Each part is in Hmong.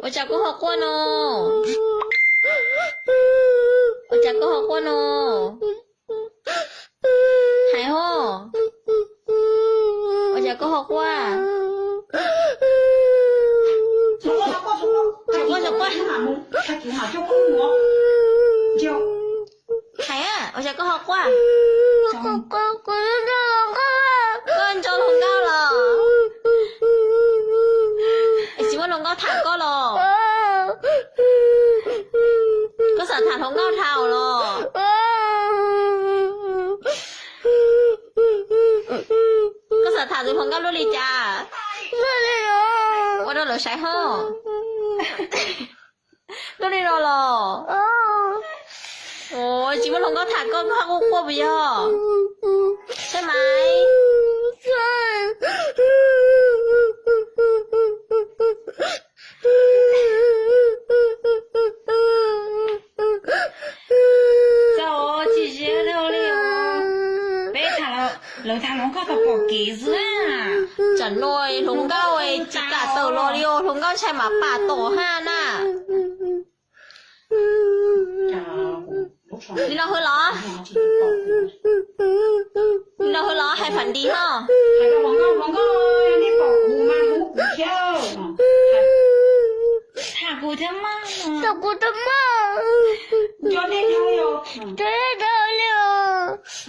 Ua cas koj ho quaj no? Ua cas koj ho quaj no? Hais ho. Ua cas koj ho quaj? Quaj, quaj. Hais, ua cas koj ho quaj? Koj nco hluas nkauj los? Es tsis muaj hluas nkauj tham koj los? Koj xav tham hluas nkauj dhau los? Koj xav tham tus hluas nkauj lub li cas? Ua rau lawv saib ho. Lub li no los? Tsis muaj hluas nkauj tham koj, koj quaj quaj puas yog? Saib mas. Txaus, tsis ziab dhau li os. Peb tham, lawv tham hluas nkauj tau pom kev xwb. Tsam no hluas nkauj tsis kam tawm los li os, hluas nkauj ntshai mas pam tom haj na. Li no hwv los? Li no hwv los hais fam dis ho. Tham kuv thiab mas.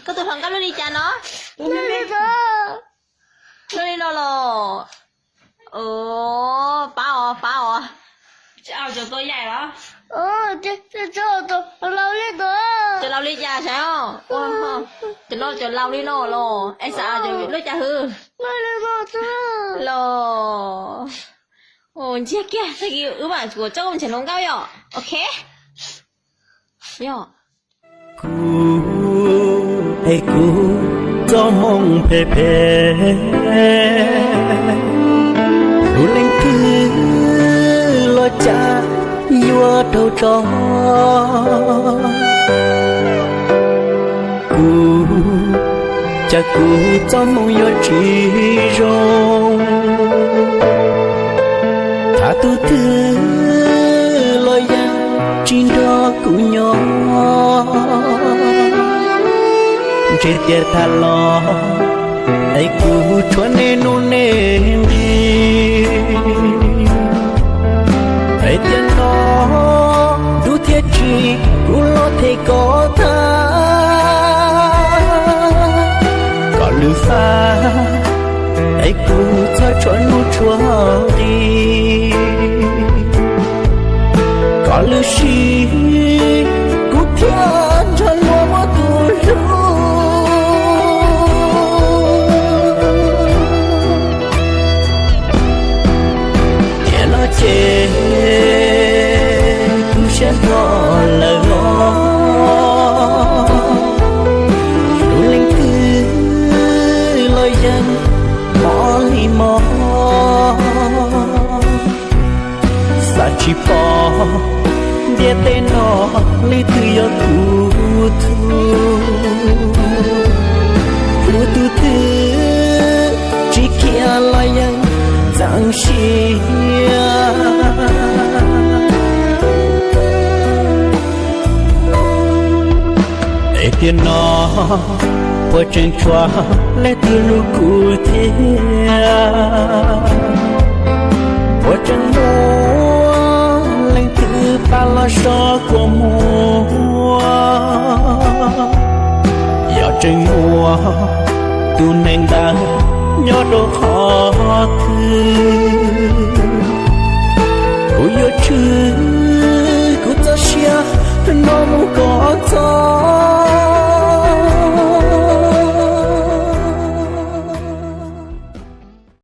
Koj tus hluas nkauj lub li cas no? Lub li no los? Pab os, pab os. Cov laus li no, cov laus li cas saib os? Cov no cov laus li no los es xav lub cas hwv? Los ntsiag kiag, tag kis wb mam kuv tso koj mus nrhiav hluas nkauj yom. Ok. Yog. Kuv, es kuv txoj hmoo phem phem, tus leej twg los cas yuav raug tso. Kuv, cas kuv txoj hmoo yuav tsis zoo, thab tus twg los yeej tsis nrog kuv nyob. Ntshe tias tham los es kuv tshuav nej nuj nej nqis. Es tias no dub thiab tsis, kuv los them koj tag. Kom lwm fab, es kuv txhob tshuav nuj tshuav nqis. Kom lwm sij, kuv thiaj nrog luag muaj tus hlub. Tiam no ces tu siab nto lawm os. Tus leej twg los yeej mob li mob. Xav tsis pom ntiaj teb no leej twg yog kuv tug. Kuv tus twg tsis khiav los yeej txeev siab. Es tiam no puas tseem tshuav leej twg hlub kuv thiab? Puas tseem muaj leej twg pab los so kua muag? Yog tseem muaj tus neeg ntawd nyob rau qhov twg, kuv yuav tshwm kuv txoj sia no mus kom